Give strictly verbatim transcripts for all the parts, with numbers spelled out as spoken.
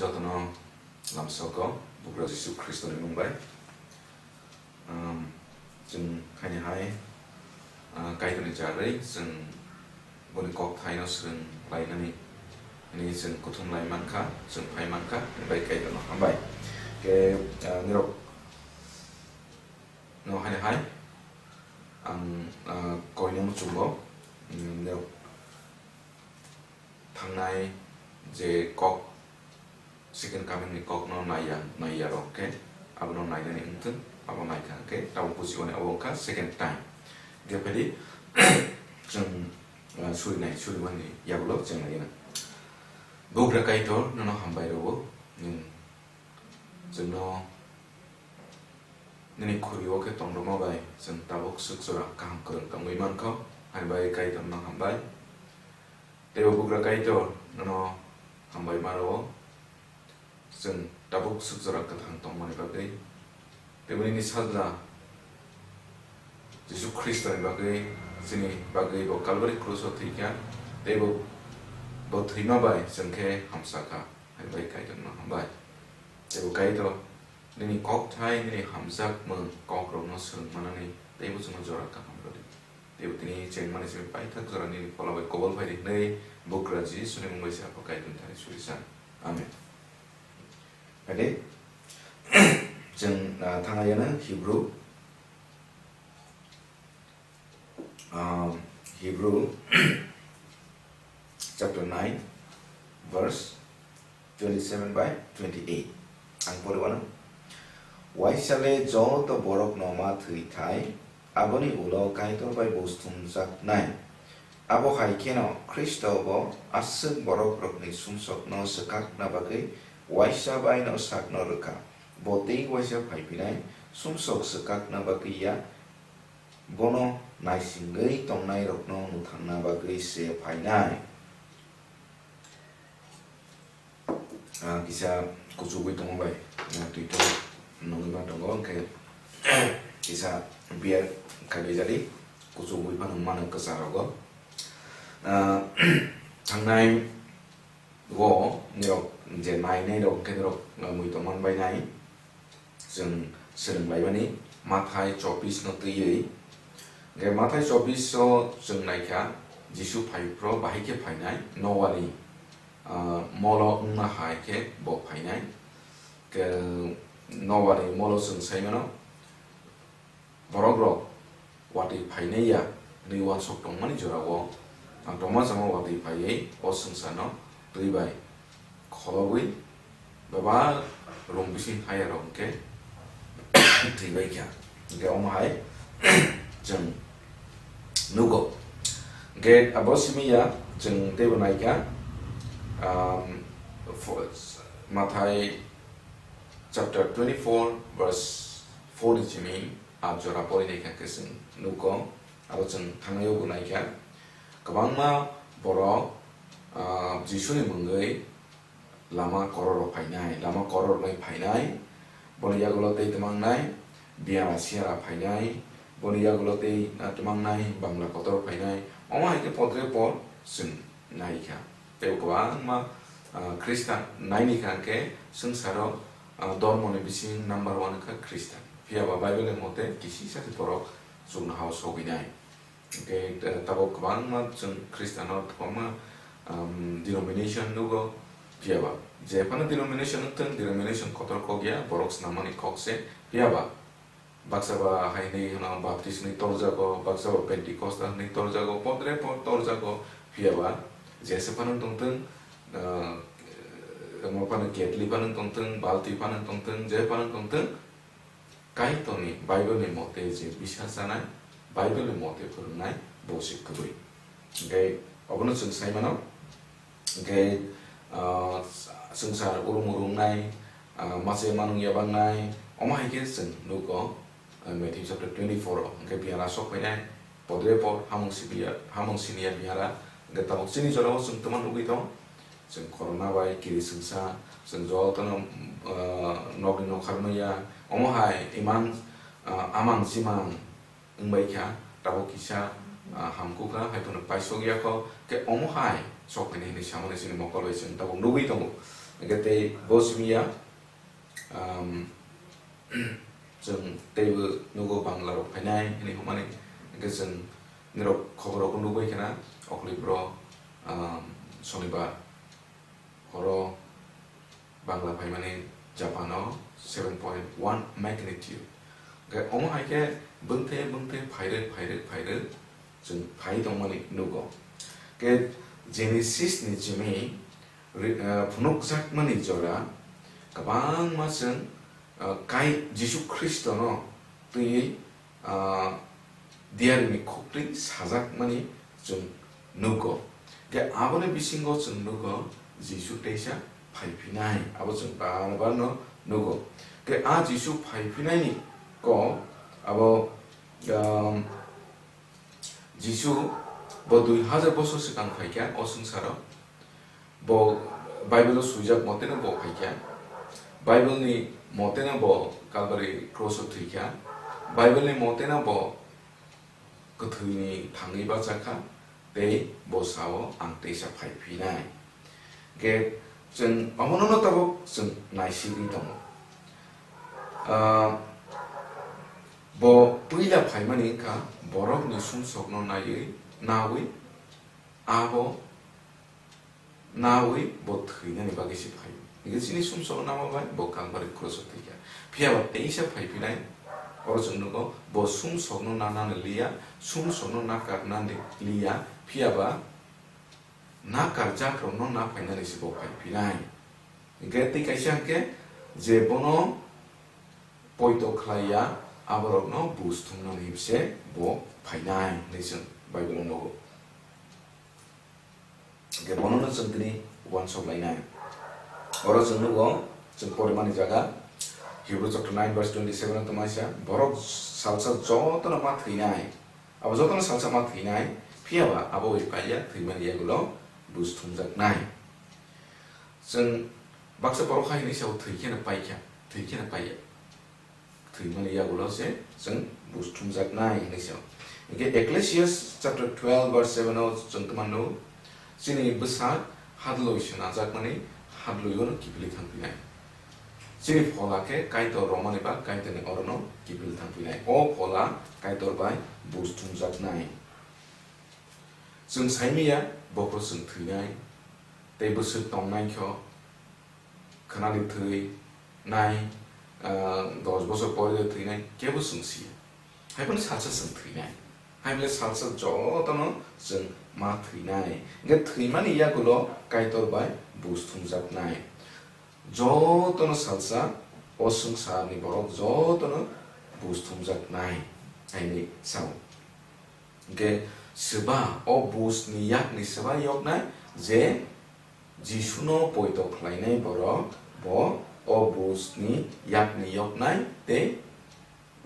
Jotono lamsogo Bugra Jisu Khristoni mung bai. Um, chwng haini hai, uh, Kaitorni jarwi chwng boni kok thaino swrwng lainani hwnwi chwng kuthum lai mankha, chwng phai mankha, bai Kaitorno hambai. Khe, uh, nirok no haini hai ang, uh, koino muchungo, um, nirok thangnai je kok, second coming ni kok no naiya, naiya rok khe abono nainani wngthung, abo naikha khe tabuk bujiwani abo wngkha second time. Khe phadi chwng, ah, surinai, surimani yagulo chwng naina. Bugra Kaitor nono hambai rwo, nwng chwngno nini khuri o khe tongdoma bai chwng tabuk swk jora kaham kwrwng tongwi mankho, hai bai Kaitor no hambai. Teibo Bugra Kaitor, nono hambai mano, chwng tabuk swk jora kwthang tongmani bagwi. Teibo nini sajla Jisu Khristoni bagwi, chini bagwi bo Kalvari krus o thwikha, teibo bo thwima bai chwng khe hamsa kha, hai bai Kaitor no hambai. Teibo Kaitor, nini kokthai, nini hamjakmung kokrokno swrwng manani teibo chwngno jora kaham rwdi. Teibo tini chengmani simi paithak jora nini phola bai kobol phai di hwnwi Bugra Jisuni mung bai se Apha Kaitorni thani suri san. Amen. Phai di, chwng, ah, thang ayana Hebrew, ah, Hebrew chapter nine, verse twenty-seven by twenty-eight. Ang pori wano. Waisa le joto borok no ma thwi thai, aboni ulo Kaitor bai bo sumjaknai. Abo hai kheno Khristo bo aswk borok rokni sumsokno swkakna bagwi waisa bai no sakno rwkha. Bo tei waisa phai phinai, sumsok swkakna bagwi ya, bono naisingwi tongnai rokno mwthangna bagwi se phainai. Ah, kisa kuchugwi tongo bai, ah, twi thok nungwi ma tongo, hwnkhe kisa beer khailai jadi, kuchugwi phano mano kwchang rogo. Ah, thangnai o nirok je nainai rok hwnkhe nirok, ah, mui tongman bai nai. Chwng swrwng laimani Mathai chobbish no twiwi. Hwnkhe Mathai chobbish o chwng naikha, Jisu phaiphro bahai khe phainai, Noani, ah, molo wngma hai khe bo phainai. Ke Noani molo chwng sai mano, borok rok watwi phainai ya hwnwi uansuk tongmani jorao ang tongma jama watwi phaiwi o swngcharno twi bai kholobwi bebak room bising haya rok hwnkhe thwi bai kha. Hwnkhe omo hai chwng nugo. Hwnkhe abo simi ya chwng teibo nai kha, um, fo-, Mathai chapter twenty-four verse four ni simi. A jora pori nai kha khe chwng nugo, aro chwng thangwi o bo nai kha, kwbangma borok, ah, Jisuni mungwi lama kororo phainai, lama korornai phainai, boni yagulo tei twmangnai biyara siyara phainai, boni yagulo tei, ah, twmangnai bangla kotor phainai, omo hai khe podre pod chwng nai kha. Tei kwbangma, ah, Khristan naini kha khe swngcharo, ah, dormoni bising number one kha Khristan. Phiya ba Bible ni mote kisisa se borok chuknohao sogwi nai. Hwnkhe, eh, tabuk kwbangma chwng Khristanno kwbangma, um, denomination nugo. Phiya ba je phano denomination wngthung, denomination kotor kok ya, borok swnamani kok se. Phiya ba baksa ba hai hwnwi hwno Baptist hwnwi torjago, baksa ba Pentecostal hwnwi torjago, podre pod torjago. Phiya ba jesa phano tongthung, ah, omo phano Catholic phano tongthung, Balti phano tongthung, je phano tongthung, Kaitorni Bible ni mote je bisa chanai, Bible ni mote phwrwngnai bo se kwrwi. Hwnkhe obono chwng sai mano. Hwnkhe, ah, swngchar urum urum nai, ah, mache manung ya bangnai, omo hai khe chwng nugo, ah, Matthew chapter twenty-four o. Hwnkhe biyara sok phainai, podre pod hamung sibiya, hamung siniya biyara. Hwnkhe tabuk chini jorao chwng twma nugwi tong, chwng corona bai kiri swngsa, chwng jotono, ah, nokni nokhar maya, omo hai iman, ah, amang chimang wngbai kha, tabuk kisa, ah, hamkukha, hai phano paisok ya kho, khe omo hai sok phainai hinwi samani chini mokol bai chwng tabuk nugwi tongo. Hwnkhe tei bo simi ya, um, chwng teibo nugo Bangla rok phainai hwnwi hwnmani, hwnkhe chwng nirok khobor rok nugwi khna oklibro, um, Sonibar horo Bangla phaimani Japan o seven point one magnitude. Hwnkhe omo hai khe bwngthe bwngthe phairwk phairwk phairwk chwng phai tongmani nugo. Hwnkhe Genesis ni simi ri-, ah, phunukjakmani jora kwbangma chwng, ah, kai Jisu Khristono twiwi, ah, diarini khuktwi sajakmani chwng nugo. Hwnkhe aboni bisingo chwng nugo Jisu teisa phaiphinai, abo chwng bar bar no nugo. Hwnkhe a Jisu phaiphinai ni kok abo, um, Jisu bo dui hajar bosor swkang phaikha o swngcharo. Bo Bible-o swijak moteno bo phaikha. Bible-ni moteno bo Calvary cross-o thwikha. Bible-ni moteno bo kwthwini thangwi bachakha, tei bo sao, "Ang teisa phai phinai." Hwnkhe chwng omono no tabuk chwng naisigwi tongo. Ah, bo puila phaimani wngkha borokni sumsokno naiwi, nawi, abo nawi bo thwinani bagwi se phaio. Hwnkhe chini sumsokno nama bai bo Calvary cross-o thwikha. Phiya ba teisa phai phinai, oro chwng nugo bo sumsokno nanani liya, sumsokno nakarnani liya, phiya ba nakarjakrokno na phainani se bo phai phinai. Hwnkhe tei kaisa hwnkhe je bono poito khlaiya, aborokno buj thumnani se bo phainai hwnwi chwng Bible-o nugo. Hwnkhe bonono chwng tini uansuk lainai. Oro chwng nugo, chwng porimani jaga, Hebrew chapter nine verse twenty-seven o tongmani sa, borok salsa jotono ma thwinai. Abo jotono salsa ma thwinai, phiya ba abo bai paiya thwimani yagulo buj thumjaknai. Chwng baksa borok hai hwnwi sao, thwi kheno paikha, thwi kheno paiya. Thwimani yagulo se chwng buj thumjaknai hwnwi sao. Hwnkhe Ecclesiastes chapter twelve verse seven o chwng tongmano, chini bwsak hadlwi swnajakmani hadlwi-o no kiphilwi thangphinai. Chini phola khe Kaitor romani ba Kaitorni orono kiphilwi thangphinai. O phola Kaitor bai buj thumjaknai. Chwng saimanya bokhorok chwng thwinai, tei bwswk tongnai kho, khwnani thwinai, ah, dos bosor pore de thwinai, kebo chwng siya. Haiphano salsa chwng thwinai. Haiphano salsa jotono chwng ma thwinai. Hwnkhe thwimani yagulo Kaitor bai buj thumjaknai. Jotono salsa, o swngcharni borok jotono buj thumjaknai, hwnwi sao. Hwnkhe swba o bujni yakni swba yoknai, je Jisuno poito khlainai borok, bo o bujni yakni yoknai tei,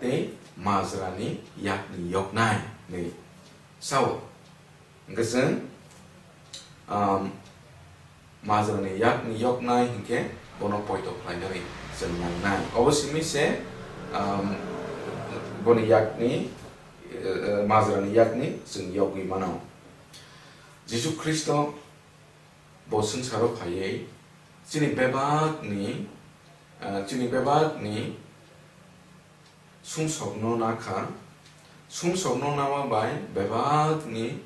tei majrani yakni yoknai hwnwi sao. Hwnkhe chwng, um, majrani yakni yoknai hinkhe bono poito khlainani chwng nangnai. Obo simi se, um, boni yakni, eh, majrani yakni chwng yogwi mano. Jisu Khristo bo swngcharo phaiwi chini bebakni, eh, chini bebakni sumsokno nakha, sumsokno nama bai bebakni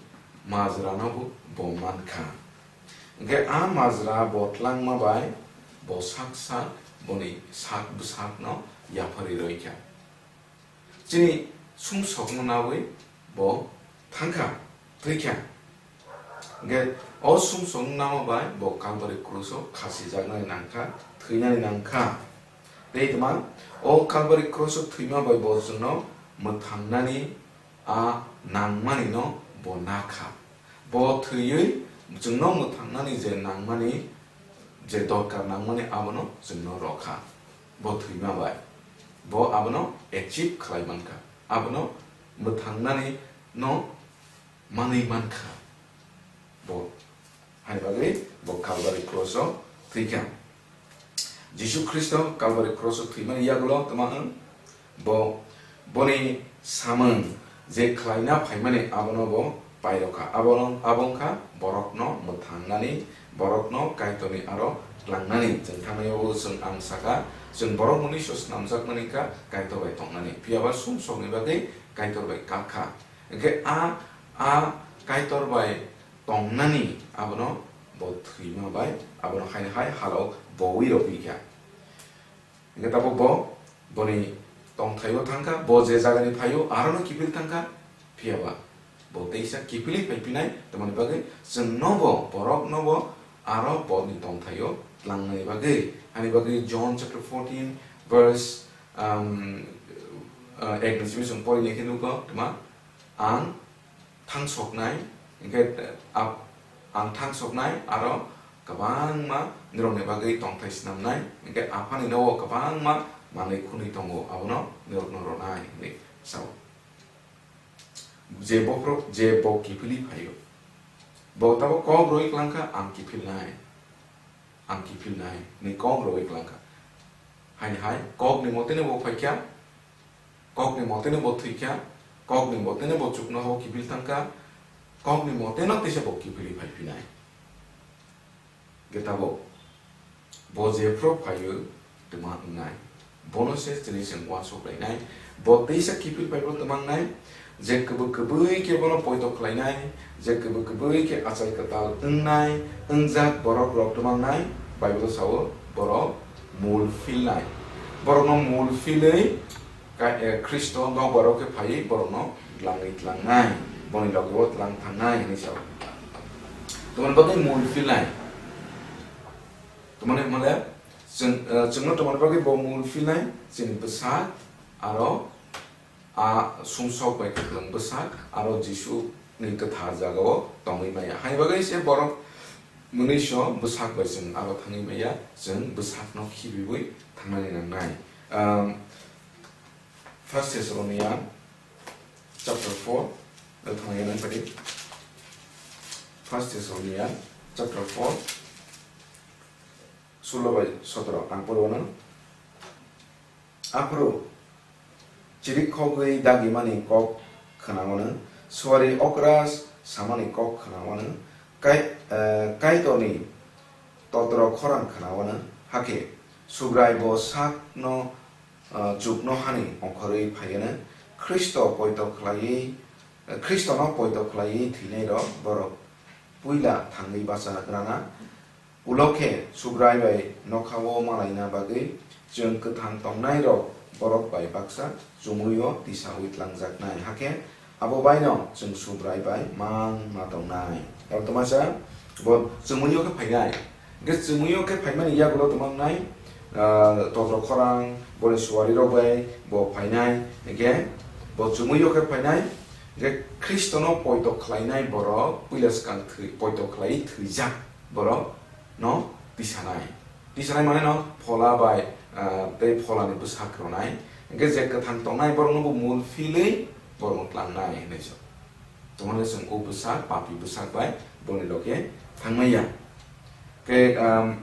majrano bo, bo mankha. Hwnkhe a majra bo tlangma bai bo sak sak boni sak bwsakno yapharwi roikha. Chini sumsokno nawi bo thangkha, thwikha. Hwnkhe o sumsokno nama bai bo Calvary cross-o khasijaknani nangkha, thwinani nangkha. Tei tma o Calvary cross-o thwima bai bo chwngno mwthangnani a nangmanino bo nakha. Bo thwiwi chwngno mwthangnani je nangmani, je dorkar nangmani abono chwngno rwkha. Bo thwima bai bo abono achieve khlai mankha, abono mwthangnani no manwi mankha. Bo hani bagwi bo Calvary cross-o thwikha. Jisu Khristo Calvary cross-o thwimani yagulo tma wng? Bo boni samung je khlaina phaimani abono bo pairokha. Abono, abo wngkha borokno mwthangnani, borokno Kaitorni aro tlangnani, chwng thangnaio chwng ang sakha, chwng borok mwnwi so snamjakmani kha Kaitor bai tongnani, phiya ba sumsokni bagwi Kaitor bai kak kha. Hwnkhe a, a Kaitor bai tongnani abono bo thwima bai, abono haino hai halo bowi rwphi kha. Hwnkhe tabuk bo boni tongthaio thangkha, bo je jagani phaio arono kiphil thangkha, phiya ba bo teisa kiphilwi phaiphinai, tamoni bagwi chwngno bo, borokno bo aro boni tongthaio tlangnani bagwi. Hani bagwi John chapter fourteen verse, um, uh, ek ni simi chwng pori naikhe nugo, tma, ang thangsoknai, hwnkhe, ap-, ang thangsoknai aro kwbangma nirokni bagwi tongthai snamnai, hwnkhe Aphani nogo kwbangma manwi khwnwi tongo, abono nirokno rwnai, hwnwi sao. Je bophro-, je bo kiphilwi phaio, bo tabuk kok rwi klangkha, ang kiphilnai, ang kiphilnai, hwnwi kok rwi klangkha. Haini hai kokni moteno bo phaikha, kokni moteno bo thwikha, kokni moteno bo chuknohao kiphil thangkha, kokni moteno teisa bo kiphilwi phaiphinai. Hwnkhe tabuk bo jephru phaio twma wngnai, bono se chini chwng uansuk lainai. Bo teisa kiphil phaibo twma wngnai, je kwbwi kwbwi khe bono poito khlainai, je kwbwi kwbwi khe achai kwtal wngnai, wngjak borok rok twma wngnai, Bible o sao borok mul philnai. Borokno mul philwi Ka-, eh, Khristo nokbar o khe phaiwi borokno tlangwi tlangnai, boni logi o tlang thangnai hinwi sao. Tamoni bagwi mul philnai. Tamoni hwnmale chwng, eh, chwngno tamoni bagwi bo mul philnai, chini bwsak aro a sumsok bai kwplwng bwsak aro Jisu ni kwthar jaga o tongwi maya. Hai bagwi se borok mwnwi so bwsak bai chwng aro thangwi maya, chwng bwsakno khibiwi thangnani nangnai. Um, First Thessalonians chapter four, eh, thangya nang padi. First Thessalonians chapter four, sulo bai sotro ang poro nang. Aphuru chirik khogwi dagimani kok khwnawano, suari okra samani kok khwnawano, Kai-, eh, Kaitorni totro khorang khwnawano, hakhe Subrai bo sakno, eh, chuknohani ongkhorwi phaiwano, Khristo poito khlaiwi, eh, Khristono poito khlaiwi thwinairok borok puila thangwi bacha gwnangna. Ulo khe Subrai bai nokhao malaina bagwi chwng kwthang tongnairok borok bai baksa chumui-o tisaui tlangjaknai, hakhe abo baino chwng Subrai bai mang ma tongnai. Abo twmasa bo chumui-o khe phainai. Hwnkhe chumui-o khe phaimani yagulo twma wngnai, ah, totro khorang, boni suarirok bai bo phainai. Hwnkhe bo chumui-o khe phainai, hwnkhe Khristono poito khlainai borok puila swkang thwi-, poito khlaiwi thwijak borok no tisanai. Tisanai mane no phola bai, ah, tei pholani bwsak rwnai. Hwnkhe je kwthang tongnai borokno bo mul philwi borokno tlangnai hinwi sa. Tongmani chwng o bwsak, papi bwsak bai boni loge thangmaya. Khe, um,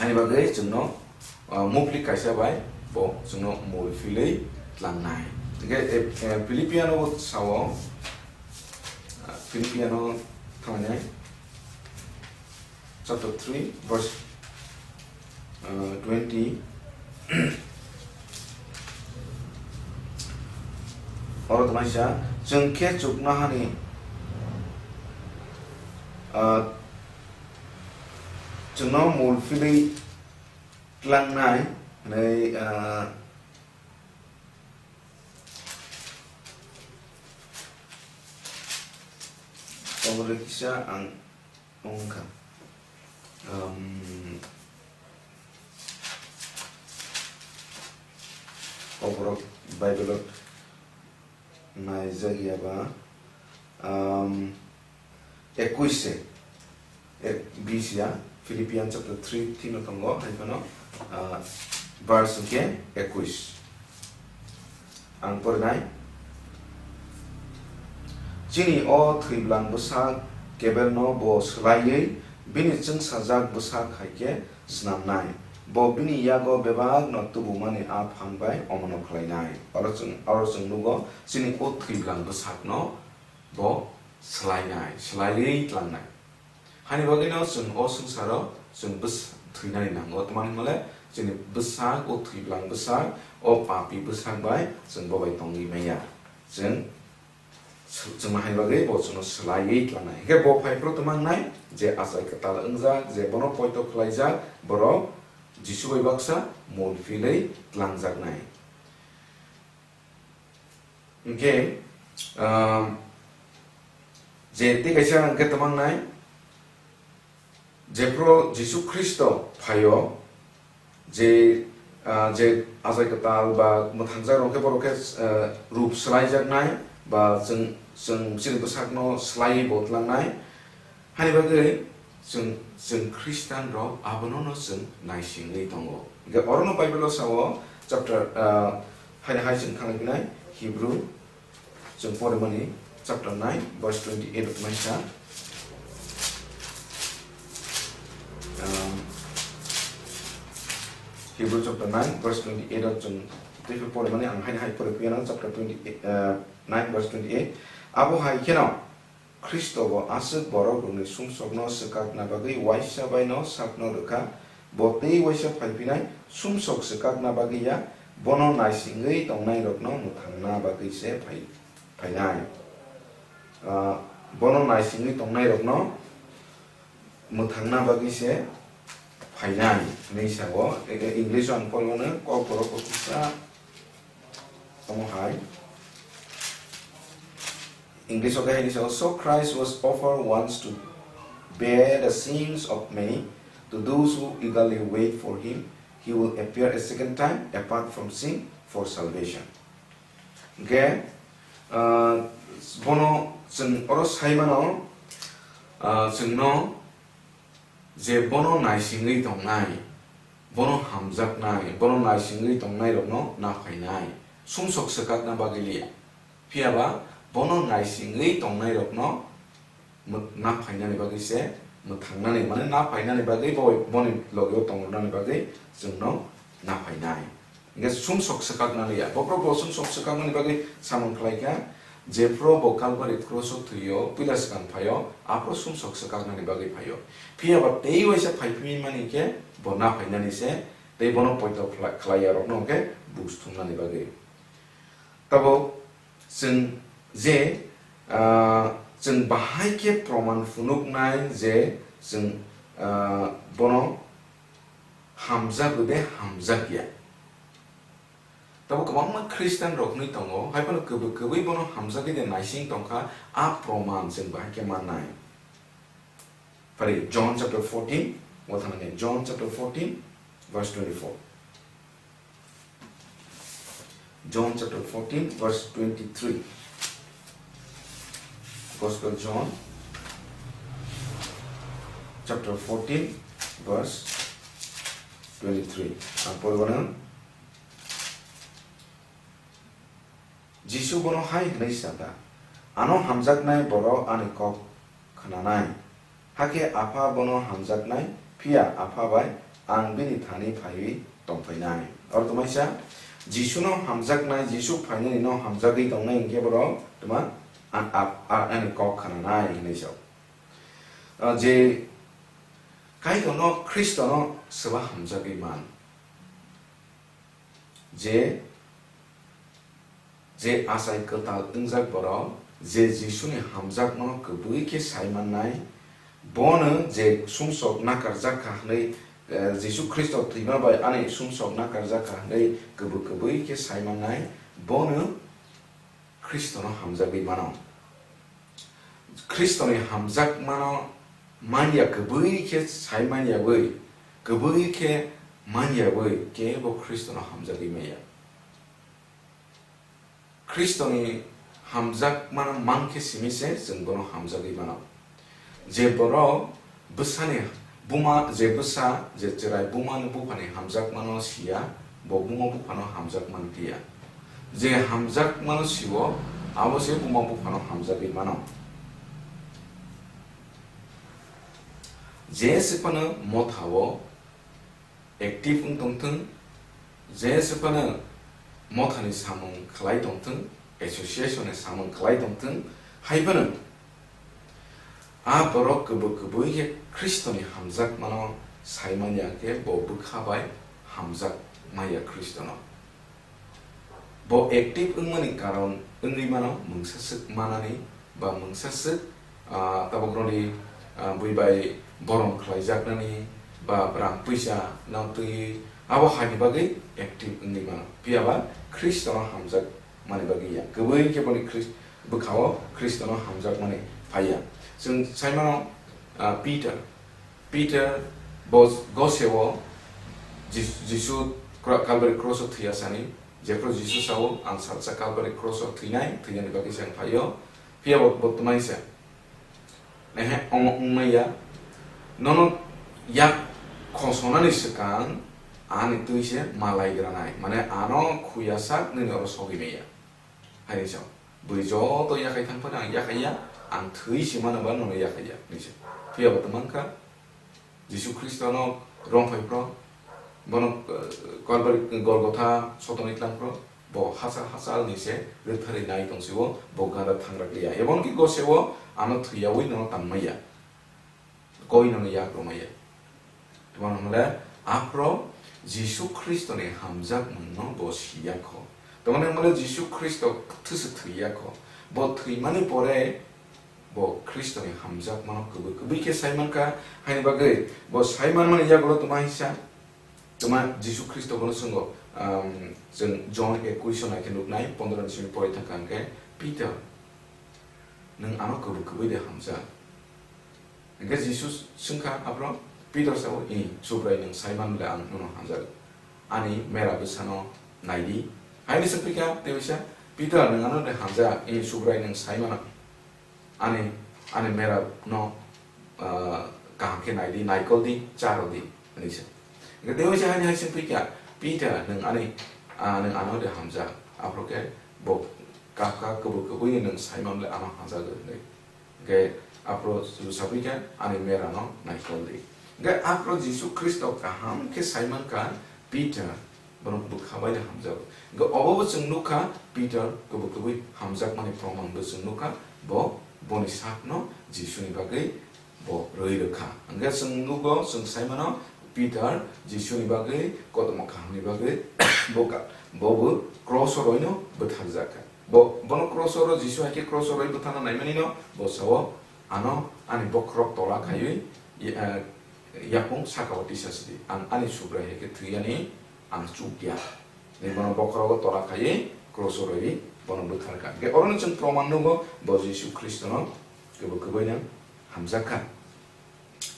ani bagwi chwngno, uh, mupli kaisa bai bo chwngno mul philwi tlangnai. Hwnkhe, eh, eh, Philippiano bo sao, uh, Philippiano thangmani. Chapter three, verse, uh, twenty. Oro tongmani sa, chwng khe chuknohani, uh, chwngno mul philwi tlangnai hwnwi, uh, tongmani kisa ang Wngkha. Um, Kokborok Bible-o naijak ya ba, um, ekuis se, e, bisi ya, Philippians chapter three, tino tongo, hai phano, uh, verse hwnkhe ekuis. Ang porinai. Chini o thwiblang bwsak Kebelno bo swlaiwi bini chwngsajak bwsak hai khe snamnai. Bo bini yago bebakno tubumani a phan bai omono khlainai. Oro chwng, oro chwng nugo chini o thwiblang bwsakno bo swlainai, swlaiwi tlangnai. Hani bagwino chwng o swngcharo chwng bwsa-, thwinani nango. Tamni hwnle chini bwsak, o thwiblang bwsak, o papi bwsak bai chwng bo bai tongwi maya. Chwng, chwngno hai bagwi bo chwngno swlaiwi tlangnai. Hinkhe bo phai phuru tongmangnai, je achai kwtal wngjak, je bono poito khlaijak, borok Jisu bai baksa mul philwi tlangjaknai. Hinkhe, um, je tei kaisa hinkhe tongmangnai, jephru Jisu Khristo phaio, je, ah, je achai kwtal ba mwthangjak rok khe borok khe, ah, rup swlaijaknai ba chwng, chwng chini bwsakno swlaiwi bo tlangnai. Hani bagwi chwng, chwng Khristian rok abono no chwng naisingwi tongo. Hinkhe orono Bible o sao chapter, ah, haino hai chwng thangwi phinai Hebrew chwng porimani chapter nine verse twenty-eight rok naisa. Um, Hebrew chapter nine verse twenty-eight rok chwng tei porimani ang haino hai pori phiyano chapter twenty-eight, uh, nine verse twenty-eight. Abo hai kheno Khristo bo aswk borok rokni sumsokno swkakna bagwi waisa bai no sakno rwkha, bo tei waisa phai phinai sumsok swkakna bagwi ya, bono naisingwi tongnai rokno mwthangna bagwi se phai, phainai. Ah, bono naisingwi tongnai rokno mwthangna bagwi se phainai hinwi sao. E, e, English o ang pormano, kok borok bo kisa Omo hai. English o khe hai ni sao, "So Christ was offered once to bear the sins of many. To those who eagerly wait for him, he will appear a second time apart from sin for salvation." Hinkhe, ah, bono chwng oro sai mano, ah, chwngno je bono naisingwi tongnai, bono hamjaknai, bono naisingwi tongnairokno naphainai, sumsok swkakna bagwi liya. Phiya ba bono naisingwi tongnairokno mw-, naphainani bagwi se mwthangnani, mane naphainani bagwi bo-, boni logio tongrwnani bagwi chwngno naphainai. Hinkhe sumsok swkaknani ya. Bokhorok bo sumsok swkaknani bagwi samung khlai kha, jephru bo Kalvari kroso thwio, puila swkang phaio, aphuru sumsok swkaknani bagwi phaio. Phiya ba tei waisa phai phimani mankhe bo naphainani se, tei bono poito khla-, khlai yarokno hwnkhe buj thumnani bagwi. Tabuk chwng je, ah, chwng bahai khe proman phunuknai je chwng, ah, bono hamjago de hamjak ya. Tabuk kwbangma Khristian rok hwnwi tongo, hai phano kwbwi kwbwi bono hamjagwi de naising tongkha, a proman chwng bahai khe mannai. Phari John chapter fourteen, o thangni John chapter fourteen, verse twenty-four. John chapter fourteen, verse twenty-three. Gospel John chapter fourteen, verse twenty-three. Ang poribana. Jisu bono hai hwnwi sa kha, "Ano hamjaknai borok ani kok khnanai, hakhe Apha bono hamjaknai, phiya Apha bai ang bini thani phaiwi tongphainai." Oro tongmaisa, Jisuno hamjaknai, Jisu phainani no hamjagwi tongnai hinkhe borok tongma, a-, a-, a-, ani kok khnanai hinwi sa. Ah, je Kaitorno, Khristono swba hamjagwi man. Je, je achai kwtal wngjak borok, je Jisuni hamjakmano kwbwi khe sai mannai, bono je sumsok nakarjak kha hwnwi, eh, Jisu Khristo thwima bai ani sumsok nakarjak kha hwnwi kwbwi kwbwi khe sai mannai, bono Khristono hamjagwi mano. Khristoni hamjakmano manya kwbwi khe sai manya bai, kwbwi khe manya bai kebo Khristono hamjagwi maya. Khristoni hamjakmano man khe simi se chwng bono hamjagwi mano. Je borok bwsani buma, je bwsa, je chwrai bumani buphani hamjakmano siya, bo buma buphano hamjakmano tiya. Je hamjakmano siwo, abo se buma buphano hamjagwi mano. Je se phano mothao active wng tongthwng, je se phano mothani samung khlai tongthwng, association ni samung khlai tongthwng, hai phano a borok kwbwi kwbwi khe Khristoni hamjakmano Saimanya khe bo bwkha bai hamjak maya Khristono. Bo active wngmani karon wngwi mano mungsa swk manani ba mungsa swk, ah, tabuk roni, ah, bui bai borom khlaijaknani ba rang puisa no twi abo haini bagwi active wngwi mano. Phiya ba Khristono hamjak mani bagwi ya. Kwbwi khe boni Khris-, bwkhao Khristono hamjakmani phaiya. Chwng sai mano, ah, Peter. Peter bo goseo Jis-, Jisu kro-, Calvary cross o thwiya sani, jephru Jisu sao, "Ang salsa Calvary cross o thwinai, thwinani bagwi se ang phaio." Phiya bo, bo twmai se. Ehe, omo wngmaya. Nono yak khosonani swkang ani twi se malai granai. Mane ano khuya sak nini oro sogwi maya. Haini sao. Bwrwi joto yakhai thang phano ang yakhai ya, ang thwi se mano ba nono yakhai ya, hinwi se. Phiya bo twmang kha. Jisu Khristono romphai phro, bono, eh, Kalbari Golgotha sotoni tlang phro, bo hachal hachal ni se rwktharwi nai tong sio, bo gada thangrak liya. Ebon ki goseo ano thwiyawi nono tangmaya. Koi nono yak romaya. Tamo hwnle aphro Jisu Khristoni hamjakmungno bo siya kho. Tamo hwnle Jisu Khristo thwisu thwiya kho. Bo thwimani pore bo Khristoni hamjakmano kwbwi kwbwi khe sai mankha, haini bagwi bo sai manmani yagulo tma hisa? Tma Jisu Khristo bono swngo, um, chwng John ekuish o naikhe nuknai, pondro ni simi pori thangkha hwnkhe, "Peter, nwng ano kwbwi kwbwi de hamjak?" Hwnkhe Jisu swngkha aphro, Peter sao, "I, Subrai, nwng sai man le ang nono hamjago. Ani mera bwsano naidi." Haini swngpikha tei waisa, "Peter, nwng ano de hamjak? I, Subrai, nwng sai mano." Ani, ani mera no, ah, kaham khe nai di, naikol di, cha rw di, hwnwi sa. Hwnkhe tei waisa haini hai swngpikha, "Peter, nwng ani, ah, nwng ano de hamjak?" Aphro khe bo kap kap kwbwi kwbwi nwng sai man le ano hamjak hwnwi. Hwnkhe aphro sapikha, "Ani mera no naikol di." Hwnkhe aphro Jisu Khristo kaham khe sai mankha, Peter, bono bwkha bai hamjago. Hwnkhe obo bo chwng nukha, Peter kwbwi kwbwi hamjakmani proman bo chwng nukha, bo boni sakno Jisuni bagwi bo rwi rwkha. Hwnkhe chwng nugo, chwng sai mano, Peter Jisuni bagwi, kotorma kahamni bagwi bo ka-, bo bo cross o roino bwtharjakha. Bo, bono cross o ro, Jisu hai khe cross o roi bwtharna naimani no, bo sao, "Ano ani bokhorok tola khaiwi, eh, yapung saka o tisa sidi, ang ani Subrai hai khe thwiyani ang chuk ya." Ni bono bokhorogo tola khaiwi cross o rwi bono bwthar kha. Hwnkhe orono chwng proman nugo bo Jisu Khristono kwbwi kwbwino hamjak kha.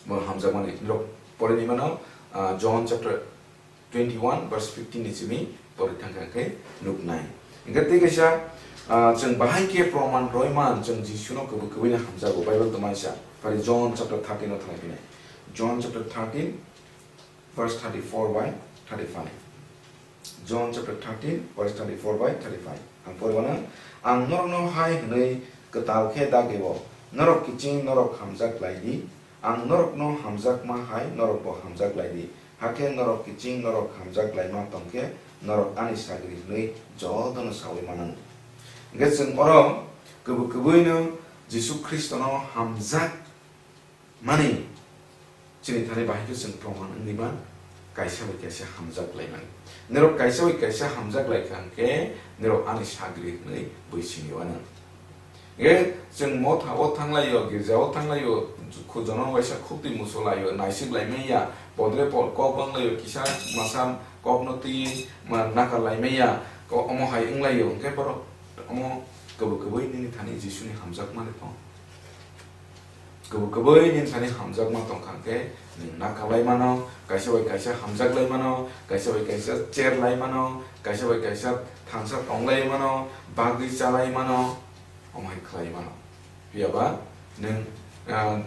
Bo hamjakmani norok pori ni mano, ah, John chapter twenty-one verse fifteen ni simi pori thang kha khe nuknai. Hwnkhe tei kaisa, ah, chwng bahai khe proman roiman chwng Jisuno kwbwi kwbwino hamjago. Bible tongmani sa. Phari John chapter thirteen o thanai phinai. John chapter thirteen, verse thirty-four by thirty-five. John chapter thirteen, verse thirty-four by thirty-five. Ang pori mano, "Ang norokno hai hwnwi kwtal khe dagio, norok kiching norok hamjak lai di. Ang norokno hamjakma hai norokbo hamjak lai di. Hakhe norok kiching norok hamjak laima tong khe norok ani sagri hwnwi jotono saui mano." Hwnkhe chwng oro kwbwi kwbwino Jisu Khristono hamjak mani chini thani bahai khe chwng proman wngwi man, kaisa bai kaisa hamjak lai mani. Norok kaisa bai kaisa hamjak lai kha hwnkhe norok ani sagri hwnwi bui sini uanw. Hwnkhe chwng motha o thang lai o, girja o thang lai o, khu-, jono waisa khukti musu lai o, naisik lai manya, podre pod kok bang lai o, kisa masa kokno twi ma nakar lai manya, ko-, omo hai wng lai o, hwnkhe borok omo kwbwi kwbwi nini thani Jisuni hamjak mani tong. Kwbwi kwbwi nini thani hamjakma tong kha khe, nwng nakalai mano, kaisa bai kaisa hamjaklai mano, kaisa bai kaisa cherlai mano, kaisa bai kaisa thangsa tonglai mano, bagwi chalai mano, omo hai khlai mano. Phiya ba nwng, ah,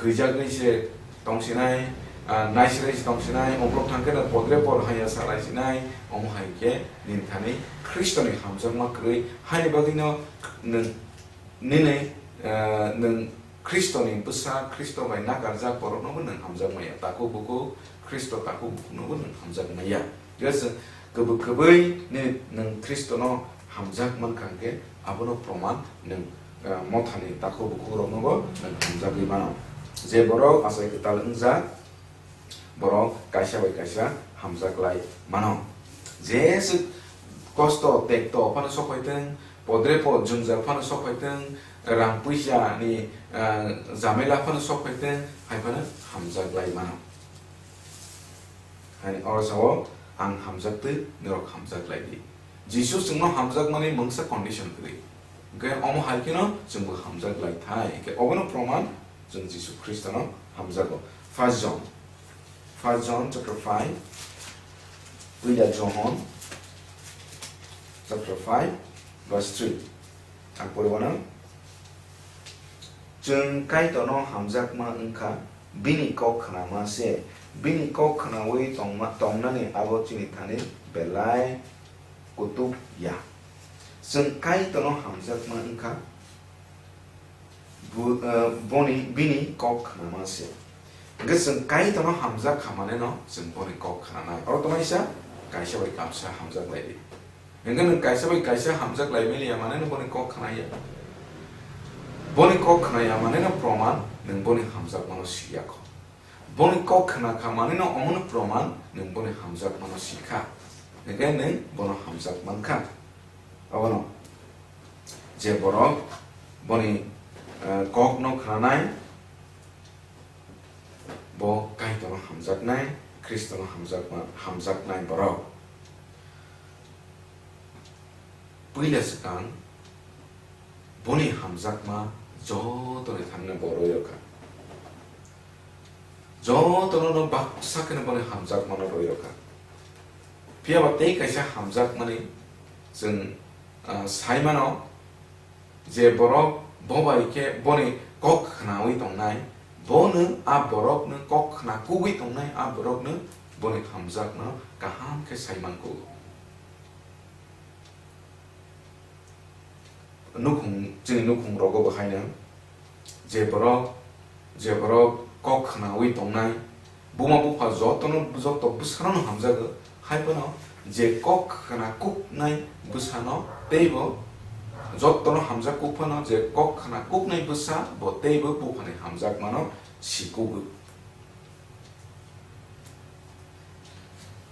hwijagwi se tongsinai, ah, naisrai se tongsinai, uklok thang khe no podre por haya salai sinai, omo hai khe nini thani Khristoni hamjakma kwrwi, haini bagwino nwng Nini, eh, nwng Khristoni bwsa, Khristo bai nakarjak boroknobo nwng hamjak maya. Takhuk bukhuk Khristo takhuk bukhuknobo nwng hamjak maya. Just kwbwi kwbwi nini nwng Khristono hamjak mankha hwnkhe abono proman nwng, eh, mothani takhuk bukhukroknobo nwng hamjagwi mano. Je borok achai kwtal wngjak, Borok kaisa bai kaisa hamjak lai mano. Jeswk kosto tekto phano sok phaitwng, podre pod jwngjal phano sok phaitwng, rang puisa ni, ah, jamela phano sok phaitwng, hai phano hamjak lai mano. Hai oro sao, "Ang hamjak twi, norok hamjak lai di." Jisu chwngno hamjakmani mungsa condition kwrwi. Hwnkhe omo hai kheno chwngbo hamjak lai thai. Hwnkhe obono proman chwng Jisu Khristono hamjago. First John, First John chapter five, Puila Johon chapter five verse three. Ang pori mano. Chwng Kaitorno hamjakma wngkha, bini kok khnama se. Bini kok khnaui tongma, tongnani abo chini thani belai kutuk ya. Chwng Kaitorno hamjakma wngkha, bu-, eh, boni, bini kok khnama se. Hwnkhe chwng Kaitorno hamjak kha mane no chwng boni kok khnanai. Oro tongnaisa kaisa bai kaisa hamjak lai di. Hwnkhe nwng kaisa bai kaisa hamjak lai mani ya mane no boni kok khnai ya. Boni kok khnai ya mane no proman nwng boni hamjakmano si ya kho. Boni kok khna kha mane no omono proman nwng boni hamjakmano si kha. Hwnkhe nwng bono hamjak man kha. Abono je borok boni, eh, kokno khnanai, bo Kaitorno hamjaknai, Khristono hamjakma, hamjaknai borok. Puila swkang boni hamjakma jotoni thangno bo rwi rwkha. Jotono no baksa kheno boni hamjakmano rwi rwkha. Phiya ba tei kaisa hamjakmani chwng, ah, sai mano, je borok bo bai khe boni kok khnaui tongnai, bono a borokno kok khna kugui tongnai, a borokno boni hamjakmano kaham khe sai man kugo. Nukhung, chini nukhung rogo bo haino je borok, je borok kok khnaui tongnai, buma bupha jotono, joto bwsano hamjago, hai phano je kok khna kuknai bwsano teibo jotono hamjak kuk phano je kok khna kuknai bwsa bo teibo buphani hamjakmano si kugo.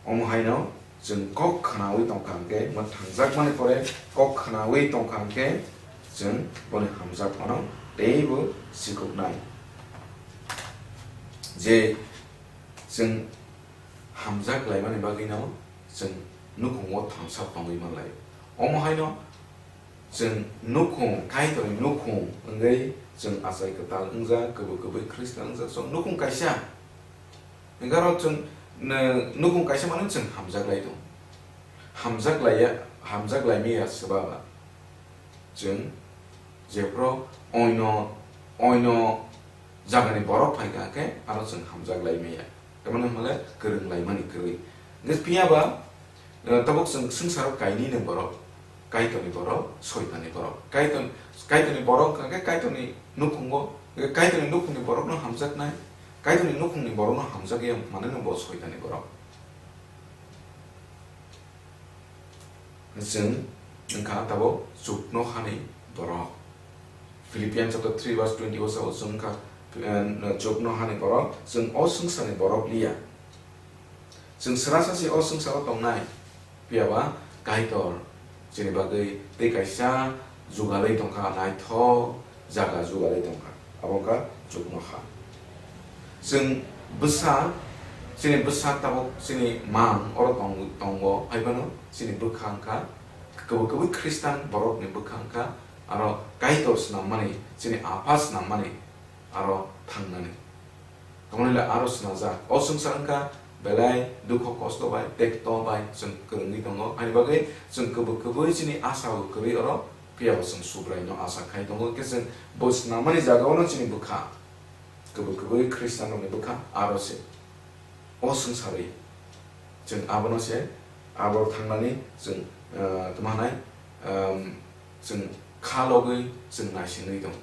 Omo haino chwng kok khnaui tongkha hwnkhe, mwthangjakmani pore kok khnaui tongkha hwnkhe, chwng boni hamjakmano teibo sikuknai. Je chwng hamjak laimani bagwino chwng nukhungo thangsa tongwi manlai. Omo haino chwng nukhung, Kaitorni nukhung wngwi chwng achai kwtal wngjak, kwbwi kwbwi Khristan wngjak, chwng nukhung kaisa. Hwnkhe oro chwng, n-, nukhung kaisa mano chwng hamjak lai tongo. Hamjak laiya, hamjak laimaya swba ba. Chwng jephru oino, oino jagani borok phaikha khe aro chwng hamjak laimaya. Tamoni hwnle kwrwng laimani kwrwi. Hwnkhe phiya ba, eh, tabuk chwng swngcharo kainwini borok, Kaitorni borok, Soitanni borok. Kaitor, Kaitorni borok hwnkha khe Kaitorni nukhungo, hwnkhe Kaitorni nukhungni borokno hamjaknai, Kaitorni nukhungni borokno hamjakya manwino bo Soitanni borok. Chwng wngkha tabuk chuknohani borok. Philippians chapter three verse twenty o sao chwng wngkha, eh, chuknohani borok, chwng o swngcharni borok liya. Chwng srasa se o swngcharo tongnai, phiya ba Kaitor chini bagwi tei kaisa jugalwi tongkha, naithok jaga jugalwi tongkha, abo wngkha chuknoha. Chwng bwsa, chini bwsa tabuk chini mang oro tong-, tongo, hai phano chini bwkha wngkha, kwbwi kwbwi Khristan borokni bwkha wngkha, aro Kaitor swnammani, chini Apha swnammani, aro thangnani. Tamoni le aro swnajak. O swngchar wngkha belai dukho kosto bai, tekto bai chwng kwrwngwi tongo. Haini bagwi chwng kwbwi kwbwi chini asa bo kwrwi oro, phiya bo chwng Subraino asa khai tongo. Hwnkhe chwng bo swnamani jagao no chini bwkha, kwbwi kwbwi Khristian rokni bwkha aro se. O swngcharwi chwng abono se, abo thangnani chwng, ah, tma hwnai, um, chwng kha logwi chwng naisingwi tongo.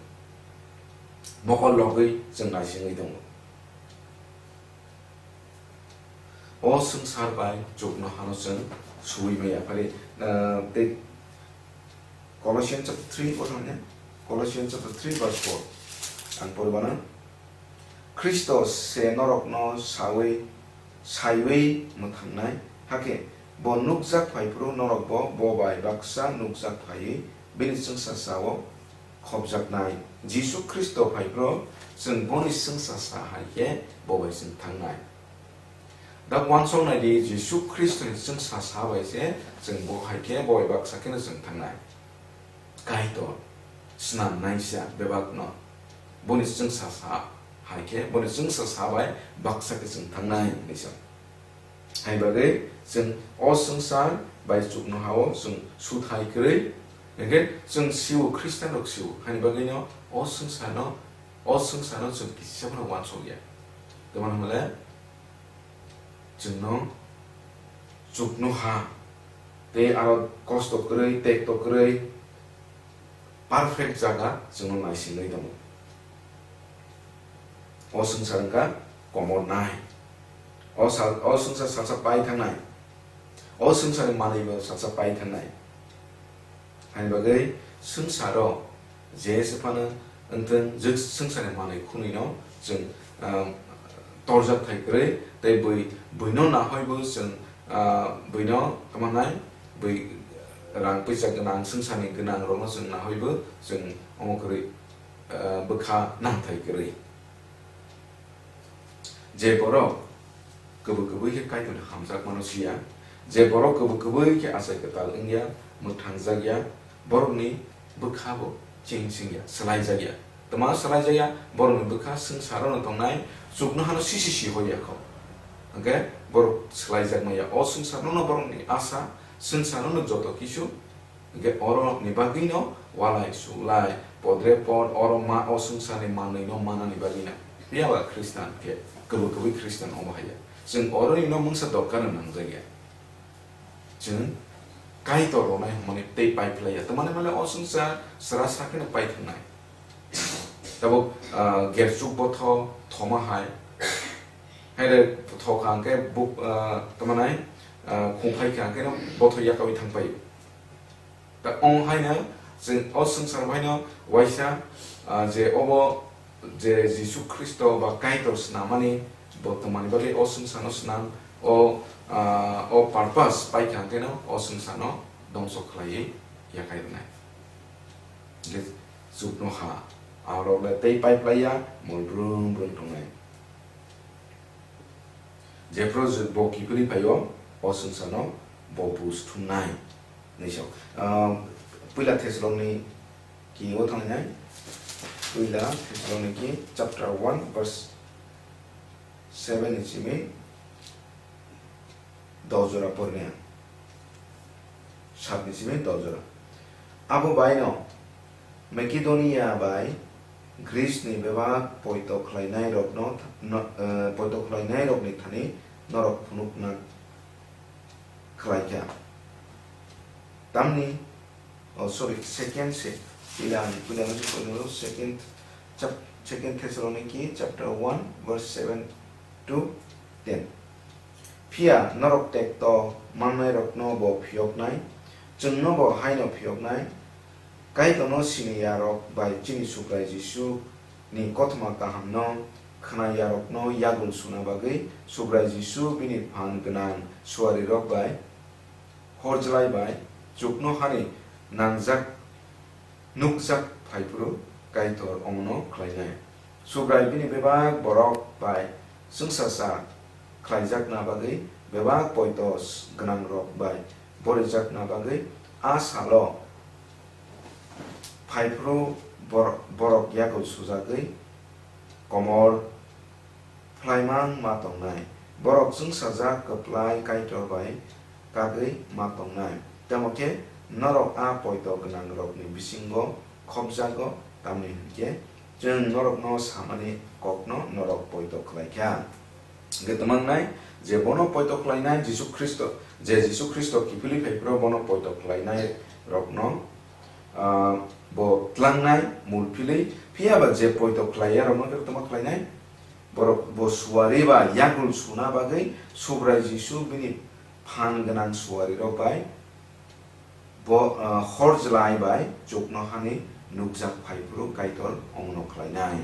Mokol logwi chwng naisingwi tongo. O swngchar bai chuknohano chwng suwi maya. Phari, ah, tei Colossians chapter three o thangya. Colossians chapter three verse four. Ang pori mano. Khristo se norokno sawi saiwi mwthangnai, hakhe bo nukjak phai phuru norokbo bo bai baksa nukjak phaiwi bini chwngsacha-o khopjaknai. Jisu Khristo phai phuru chwng boni chwngsacha hai khe bo bai chwng thangnai. Da uansuk nai di, Jisu Khristoni chwngsacha bai se chwng bo hai khe bo bai baksa kheno chwng thangnai. Kaitor snam naisa bebakno, boni chwngsacha hai khe, boni chwngsacha bai baksa khe chwng thangnai hwnwi sa. Hai bagwi chwng o swngchar bai chuknoha-o chwng suthai kwrwi, hwnkhe chwng sio, Khristianrok sio, hani bagwino o swngcharno, o swngcharno chwng kisa phano uansuk ya. Tamni hwnle chwngno chuknoha tei aro kosto kwrwi, tekto kwrwi, perfect jaga chwngno naisingwi tongo. O swngchar wngkha komor nai. O sal-, o swngchar salsa pai thangnai. O swngcharni manwi bo salsa pai thangnai. Hani bagwi swngcharo je se phano wngthwng, je swngcharni manwi khunwino chwng, ah, torjak thai kwrwi, tei bui, buino nahoi bo chwng, ah, buino tamo nai, bui rang puisa gwnang, swngcharni gwnang rokno chwng nahoi bo chwng omo kwrwi, ah, bwkha nang thai kwrwi. Je borok kwbwi kwbwi khe Kaitorni hamjakmano siya, je borok kwbwi kwbwi khe achai kwtal wngya, mwthangjakya, borokni bwkha bo cheng chengya, swlaijakya. Twma swlaijakya, borokni bwkha swngcharono tongnai chuknohano sisi si hoya kho. Hwnkhe borok swlaijakmaya, o swngcharno borokni asa, swngcharno joto kisu Hwnkhe oroni bagwino walai suklai, podre pod, oro ma, o swngcharni manwino manani bagwino. Phiya ba Khristan khe, kwbwi kwbwi Khristan omo haiya. Chwng oronino mungsa dorkar nangjakya. Chwng Kaitor rwnai hwnmani tei pai phlaiya. Tamani male o swngchar sra sakheno pai thangnai. Tabuk, ah, gerchuk botho thoma hai. Haire thokha hwnkhe buk, ah, tamanai, ah, khungphai kha hwnkhe no botho yakawi thangpai. Ta ong haino chwng o swngchar haino waisa, ah, je obo je Jisu Khristo ba Kaitor swnamani bo tongmani bagwi o swngcharno swnam, o, ah, o purpose paikha hwnkhe no o swngcharno dongso khlaiwi yakhai rwnai. Je chuknoha, aorok le tei pai plaiya, mol brum brum tongnai. Jephru bo kiphilwi phaio, o swngcharno bo buj thumnai. Hwnwi sa. Ah, Puila Thessaloniki o thangnainai. Puila Thessaloniki chapter one verse seven ni simi dojora porne. Satni simi dojora. Abo baino Makedonia bai Greece ni bebak poito khlainai rokno, no, eh, poito khlainai rokni thani norok phunukna khlai kha. Tamni, oh, sorry, second se, pila, pila, second chap-, second Thessaloniki chapter one verse seven to ten. Phiya norok tekto mannairokno bo phiyoknai, chwngno bo haino phiyoknai, Kaitorno siniyarok bai chini Subrai Jisu ni kothoma kahamno khwnayarokno yagul suna bagwi Subrai Jisu bini phan gwnang suarirok bai horjlai bai chuknohani nangjak nukjak phaiphuru Kaitor omono khlainai. Subrai bini bebak borok bai chwngsacha khlaijakna bagwi, bebak poito gwnangrok bai borijakna bagwi a salo phaiphuru bor-, borok yakul sujagwi komor phlaimang ma tongnai. Borok chwngsajak kwplai Kaitor bai kagwi ma tongnai. Tamo khe norok a poito gwnangrokni bisingo khopjago, tamni hwn khe chwng norokno samani kokno norok poito khlai kha. Hwnkhe twmangnai je bono poito khlainai Jisu Khristo, je Jisu Khristo kiphilwi phaiphuru bono poito khlainai rokno, ah, bo tlangnai mul philwi, phiya ba je poito khlaiya rokno khe twma khlainai, borok bo suari ba yakul suna bagwi Subrai Jisu bini phan gwnang suarirok bai bo, ah, hor jlai bai chuknohani nukjak phaiphuru Kaitor omono khlainai.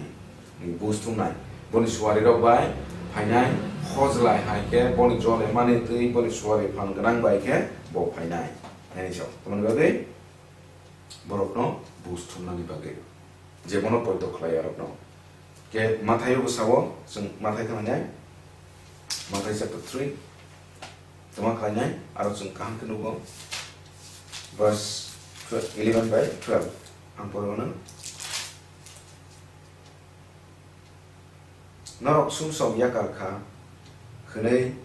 Ni buj thumnai. Boni suarirok bai phainai, hojlai hai khe boni jole mani twi boni suari phan gwnang bai khe bo phainai. Ani sao, tamoni bagwi borokno buj thumnani bagwi, je bono poito khlai arokno. Ke Mathaio bwsao chwng Mathai thangnainai, Mathai chapter three, tama khlainai, aro chwng kaham khe nugo, verse eleven by twelve, ang porwano. Norok sumsok yakar kha hwnwi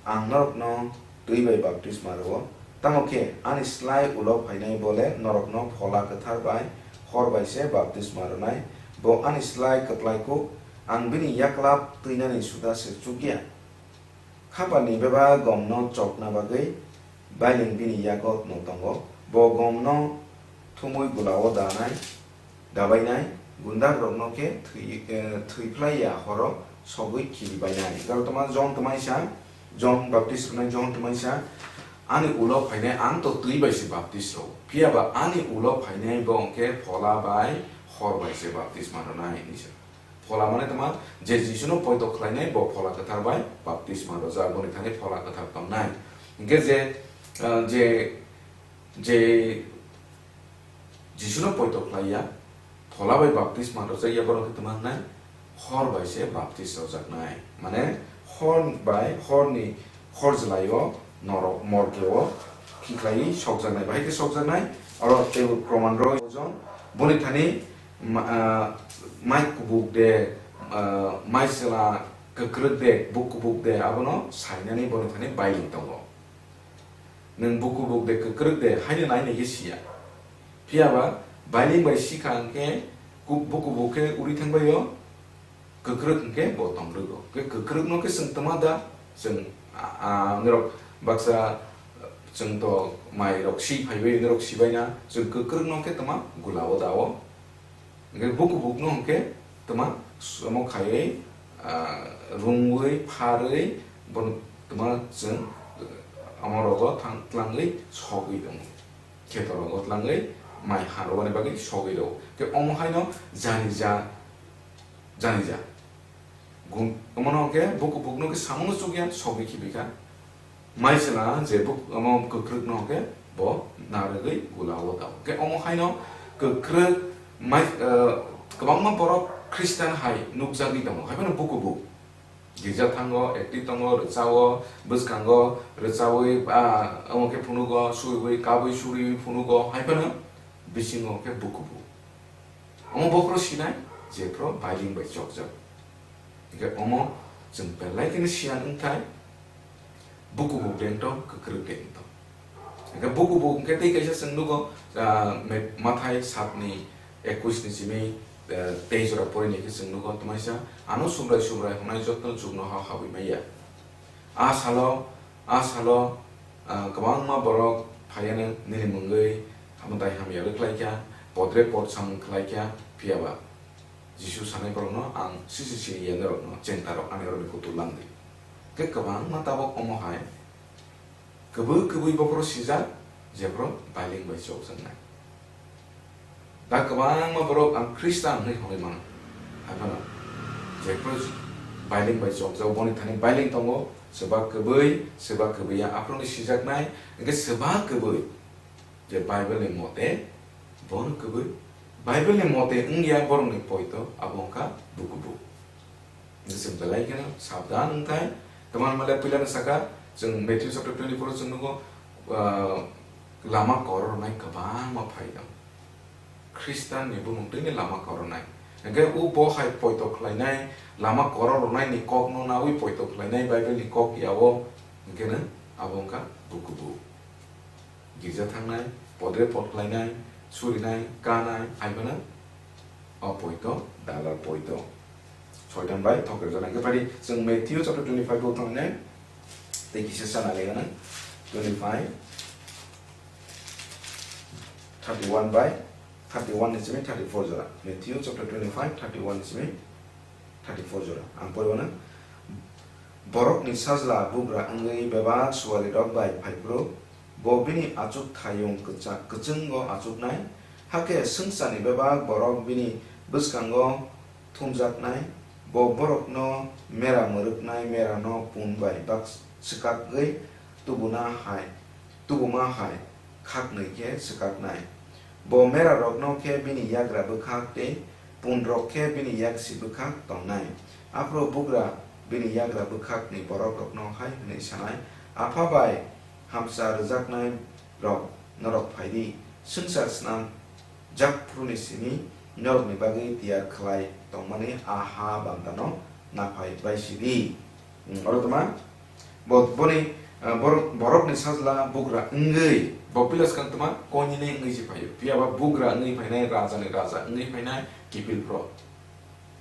ang norokno twi bai baptisma rwo, tamo khe ani slai ulo phainai bole norokno Phola Kwthar bai hor bai se baptisma rwnai. Bo ani slai kwplai kuk, ang bini yaklap twinani suda se chuk ya. Khapani bebak gomno chokna bagwi bailing bini yago no tongo. Bo gomno thumui gulao danai, dabainai, gundakrokno khe thwi, eh, thwi phlai ya horo sogwi khibibainai. Garo tama Jon tamaisa, Jon baptis rwnai Jon tamaisa, ani ulo phainai ang to twi bai se baptis rw. Phiya ba ani ulo phainai bo hwnkhe Phola bai hor bai se baptisma rwnai hinwi sa. Phola mane tama, je Jisuno poito khlainai, bo Phola Kwthar bai baptisma rwjak, boni thani Phola Kwthar tongnai. Hinkhe je, ah, je, je Jisuno poito khlaiya, Phola bai baptisma rwjakya, borok khe tama wngnai, hor bai se baptis rwjaknai. Mane hor bai horni hor jwlaio norok morgeo khiklaiwi sokjaknai, bahai khe sokjaknai, oro teibo proman rw jon. Boni thani ma-, ah, mai kubuk de, ah, mai chwla kwkrwk de, buk kubuk de, abono sainani boni thani bailing tongo. Nwng buk kubuk de, kwkrwk de, haino nainai khe siya. Phiya ba bailing bai sikha hwnkhe kuk-, buk kubuk khe uri thangbaio, kwkrwk hwnkhe bo tongrwgo. Khe kwkrwkno khe chwng tama da, chwng, a, a, norok baksa, chwng to mairok si phaibai, norok sibaina, chwng kwkrwkno khe tama gulao dao. Hwnkhe buk kubukno hwnkhe tama omo khaiwi, ah, rungwi, pharwi, bono tama chwng, ah, omo rogo thang-, tlangwi sogwi tongo. Kheto rogo tlangwi mai ha rwani bagwi sogwi rwo. Khe omo haino jani ja, jani ja. Gun-, omono hwnkhe buk kubukno khe samungo chukya sogwi khibikha. Mai chwla je buk-, omo kwkrwkno hwnkhe bo narwgwi gulao dao. Hwnkhe omo haino kwkrwk mai, eh, kwbangma borok Khristan hai nukjagwi tongo, haiphano buk kubuk. Girja thango, active tongo, rwchao, bwskango rwchaui, ah, omo khe phunugo, suriui, kabui suriui phunugo, haiphano bisingo khe buk kubuk. Omo bokhoro sinai, jephru bailing bai chokjak. Hingke omo chwng belai kheno siyan wngthai, buk kubuk de wngtong, kwkrwk de wngtong. Hingke buk kubuk hingke tei kaisa chwng nugo, ah, me-, Mathai satni ekush ni simi, eh, tei jora porinai khe chwng nugo, twmaisa, ano Subrai Subrai hwnai joto chuknoha habwi maya. A salo, a salo, ah, kwbangma borok phaiano nini mungwi hamutai hamya rwkhlaikha, podre pod samung khlaikha, phiyaba Jisu sanai borokno ang sisi sini ya norokno chengtarok ani oroni kutu langdi. Khe kwbangma tabok omo hai kwbwi kwbwi bokhoro sijak, jephru bailing bai chokjaknai. Da kwbangma borok ang Khristan hwnwi hwnwi mano. Haiphano jephru bailing bai chokjak, boni thani bailing tongo, swba kwbwi, swba kwbwi ya, aphuruni sijaknai, hwnkhe swba kwbwi je Bible ni mote bono kwbwi, Bible ni mote wngya borokni poito, abo wngkha bukubuk. Chwng belai kheno sabdan wngthai. Tamar male puilano saka, chwng Matthew chapter twenty-four o chwng nugo, ah, lama koror rwnai kwbangma phai tong. Khristan ni bumung twi ni lama korornai. Hwnkhe o bo hai poito khlainai, lama koror rwnai ni kok no naui poito khlainai Bible ni kok ya o, hwnkhe no abo wngkha bukubuk. Girja thangnai, podre pod khlainai, surinai, kanai, hai phano o poito, dalar poito. Soitan bai thok rwjak nai. Khe phai di, chwng Matthew chapter twenty-five bo thangwi nai. Tei kisa sana le gana. Twenty-five, thirty-one by, thirty-one ni simi thirty-four jora. Matthew chapter twenty-five, thirty-one ni simi thirty-four jora. Ang poribo na. Borokni Sajla bugra wngwi bebak suarirok bai phai phuru, bo bini achuk thayung kwcha-, kwchwngo achuknai, hakhe swngcharni bebak borok bini bwskango thumjaknai. Bo borokno mera mwrwknai merano pun bai bak swkagwi tubuna hai, tubuma hai khaknwi khe swkaknai. Bo merarokno khe bini yagra bwkhak tei punrok khe bini yaksi bwkhak tongnai. Aphuru bugra bini yagra bwkhakni borokrokno hai hwnwi sanai, "Apha bai hamcha rwjaknairok norok phai di, swngchar snam jak phuruni simi norokni bagwi tiyar khlai tongmani a ha bandano naphai bai si di." Hmm, oro tongma bo, boni, ah, borok, borokni sajla bugra wngwi bo pila swkang tongma koinene wngwi se phaio. Phiya ba bugra wngwi phainai, rajani raja wngwi phainai kiphil phro.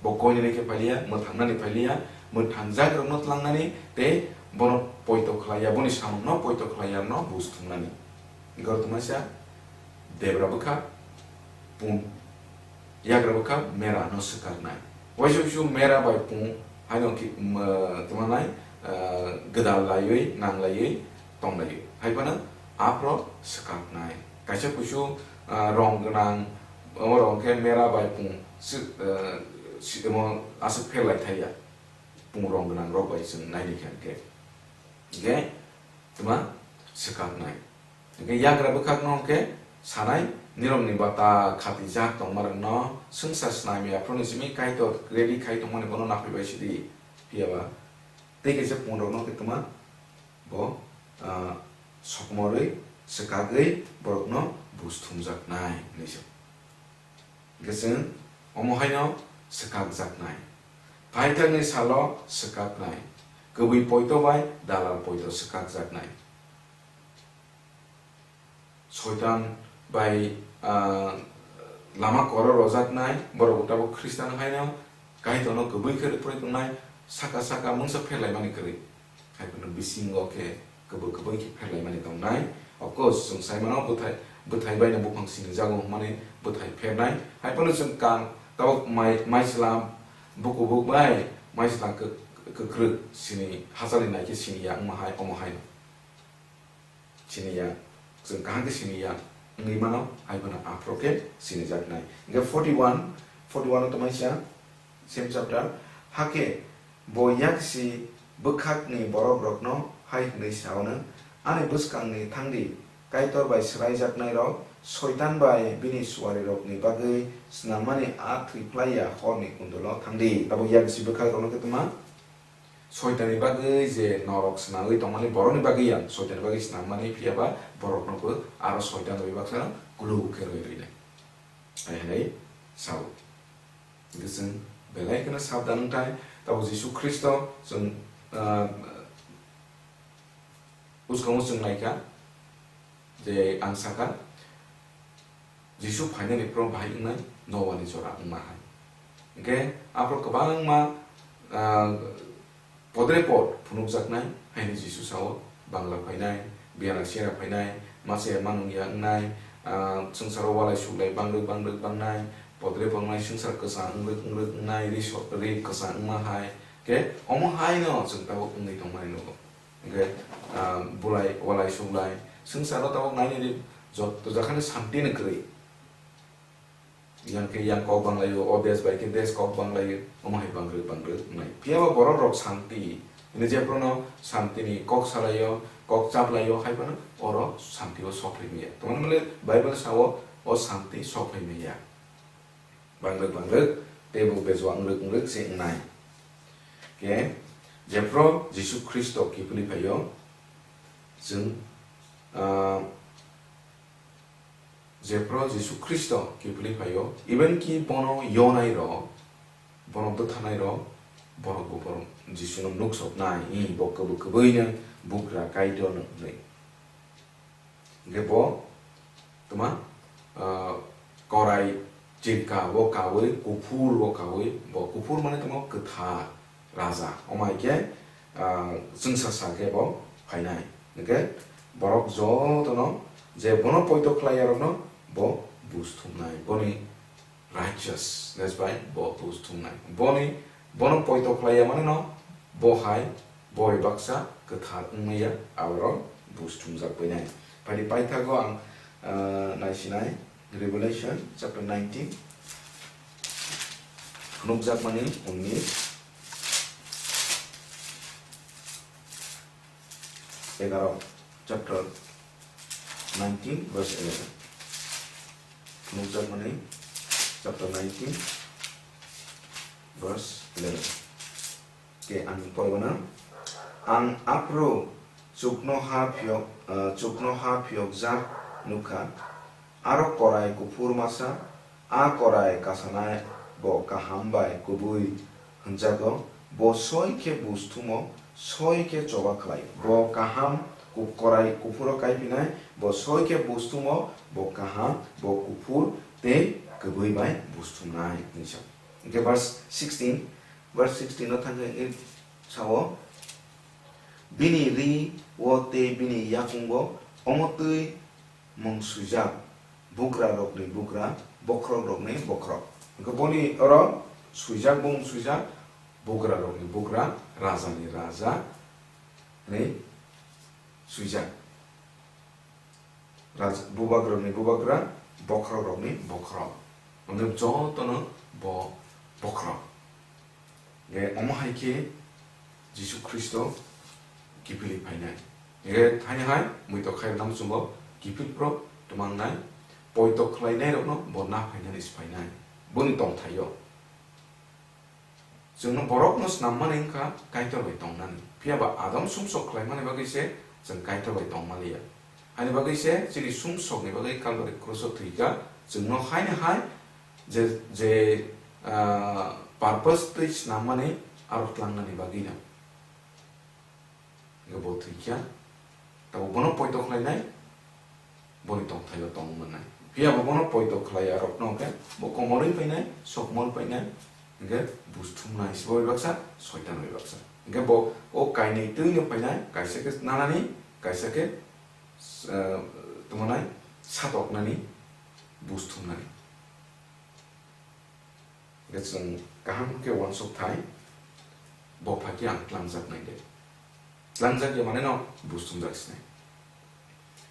Bo koinene khe phailiya, mwthangnani phailiya, mwthangjakrokno tlangnani tei bono poito khlaiya, boni samungno poito khlaiya no buj thumnani. Gor tongma sa debra bwkha pun, yagra bwkha mera no swkaknai. Waisa waisa mera bai pung haino ki, um, tongmanai, uh, gwdal laiwi, nang laiwi, tong laiwi. Hai phano aphro swkaknai. Kaisa kuisu, uh, rong gwnang, omo rong khe mera bai pung si, uh, si, omo aswk pher lai thaiya. Pung rong gwnang rok bai chwng naini khe hwnkhe. Hwnkhe tma swkaknai. Hwnkhe yagra bwkhakno hwnkhe sanai, nirokni bata khatijak tongmarokno swngsa snam ya phuruni simi Kaitor ready khai tongmani bono naphai bai sidi. Phiya ba tei kaisa pungrokno khe tma bo, ah, sokomorwi swkagwi borokno buj thumjaknai hinwi se. Hwnkhe chwng omo haino swkakjaknai. Phaithakni salo swkaknai. Kwbwi poito bai dalal poito swkakjaknai. Soitan bai, ah, lama koro rojaknai, borok bo tabuk Khristan haino Kaitorno kwbwi khe rwphre tongnai, saka saka mungsa pherlaimani kwrwi. Hai phano bisingo khe kwbwi kwbwi khe pherlaimani tongnai. Of course, chwng sai mano bwthai, bwthai baino buphang sinijago hwnmani bwthai phernai. Hai phano chwng kang tabuk mai, mai chwla bukubuk bai mai chwla kwk-, kwkrwk sini hachali nai khe siniya wngma hai, omo hai. Siniya, chwng kaham khe siniya wngwi mano, hai phano aphro khe sinijaknai. Hwnkhe forty one, forty one o tongmani sa, same chapter, hakhe bo yaksi bwkhakni borokrokno hai hwnwi sa-o, "Ani bwskangni thang di, Kaitor bai swraijaknairok, Soitan bai bini suarirokni bagwi snammani a thwi phlai ya horni kundulo thang di." Tabuk yaksi bwkhakrokno khe tongma? Soitanni bagwi je norok swnamwi tongmani borokni bagwi ya, Soitanni bagwi swnammani, phiya ba borokno bo aro Soitan bai baksa kulu khe rwi rwinai. Hai hwnwi sao. Hwnkhe chwng belai kheno sabdan wngthai, tabuk Jisu Khristo chwng, ah, bwskango chwng naikha, je ang sakha, Jisu phainani phro bahai wngnai Noani jora wngma hai. Hwnkhe aphro kwbangma, ah, podre pod phunukjaknai haino Jisu sao, bangla phainai, biyana sera phainai, masa ya manung ya wngnai, ah, swngcharo walai suklai bangrwk bangrwk bangnai, podre pod wngnai, swngchar kwchang wngrwk wngrwk wngnai, ri so-, ri kwchang wngma hai. Khe omo haino chwng tabuk wngwi tongmani nugo. Hwnkhe, ah, bulai, walai suglai, swngcharo tabuk nainani jotto jakhani santino kwrwi. Yang khe yang kok banglaio, o desh bai khe desh kok banglaio, omo hai bangrwk bangrwk wngnai. Phiya ba borok rok santi, hwnwi jephruno santini kok salaio, kok chaplaio, hai phano oro santio sok phai manya. Tamoni hwnle Bible sao, o santi sok phai manya. Bangrwk bangrwk tei bo bejua wngrwk wngrwk se wngnai. Khe jephru Jisu Khristo kiphilwi phaio, chwng, ah, jephru Jisu Khristo kiphilwi phaio, even ki bono yonai rok, bono bwtharnai rok, borok bo borok Jisuno nuksoknai, i bo kwbwi kwbwino bugra Kaitorno hwnwi. Hwnkhe bo tma, ah, korai chirka o kawi, kuphur o kawi, bo kuphur mane tamo kwthar raja. Omo hai khe, ah, chwngsa sa khe bo phainai. Hwnkhe borok jotono je bono poito khlai yarokno bo buj thumnai. Boni righteousness bai bo buj thumnai. Boni, bono poito khlai ya mani no, bo hai, bo bai baksa kwthar wngmaya, aborok buj thumjak bainai. Phaidi paithago ang, ah, naisinai Revelation chapter nineteen, phunukjakmani unnis. Egarok chapter nineteen verse eleven. Nukjakmani chapter nineteen verse eleven. Ke ang poribana. Ang aphuru chuknoha phiyok, ah, chuknoha phiyokjak nukha. Aro korai kuphur masa, a korai kasanai bo kaham bai kubui hwnjago, bo soi khe bujthumo, soi khe choba khlaio. Bo kaham ku-, korai kuphuro kaiphinai, bo soi khe bujthumo, bo kaham, bo kuphur tei kubui bai bujthumnai, hinwi sa. Hwnkhe verse sixteen, verse sixteen no thangkhe sao, bini ri o tei bini yakungo omo twi mung swijak, bugra rokni bugra, bokhorok rokni bokhorok. Hwnkhe boni oro swijak, bung swijak, bugra rokni bugra, raja ni raja, ni swijak. Raj-, bubagrani bubagra, bokhorokrokni bokhorok. Hwnkhe jotono bo bokhorok. Hwnkhe omo hai khe Jisu Khristo kiphilwi phainai. Hwnkhe thaini hai muitok khai rwna muchungo kiphilphro twmangnai, poito khlainairokno bo na phainani se phainai. Boni tongthaio. Chwngno borokno snammani wngkha Kaitor bai tongnani. Phiya ba Adam sumsok khlaimani bagwi se chwng Kaitor bai tongmaliya. Haini bagwi se chini sumsokni bagwi Kalvari kruso thwikha, chwngno haini hai je, je, ah, purpose twi snammani aro tlangnani bagwino. Hwnkhe bo thwikha, tabuk bono poito khlainai, boni tongthaio tong mannai. Phiya bo bono poito khlaiya rokno hwnkhe bo komorwi painai, sokmorwi painai, hwnkhe bujthumnai se bai baksa, soitan bai baksa. Hwnkhe bo o kainwi twino painai, kaisa khe nanani, kaisa khe, eh, tongmanai, satoknani, bujthumnani. Hwnkhe chwng kaham khe uansuk thai, bo phaikhe ang tlangjaknai de. Tlangjak ya mane no bujthumjak sinai.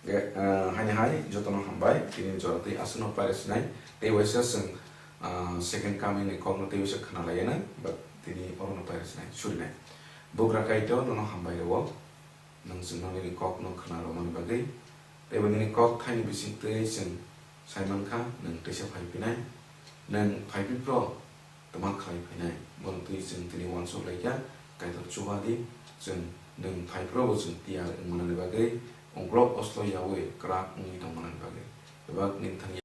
Hwnkhe, ah, haini hai jotono hambai, tini jora twi aswkno paira sinai. Tei waisa chwng, ah, second coming ni kokno tei waisa khna laiya nai, but tini orono paira sinai, surinai. Bugra Kaitor nono hambai rwo. Nwng chwngno nini kokno khna rwmani bagwi, tei bo nini kok thaini bisingtwi chwng sai mankha, nwng teisa phai phinai, nwng phai phiphro twma khlai phinai. Bono twi chwng tini uansuk laikha, Kaitor chuba di, chwng nwng phai phro bo chwng tiyar wng manani bagwi, uklok oslo yaui kwrak wngwi tong manani bagwi. Bebak nini thani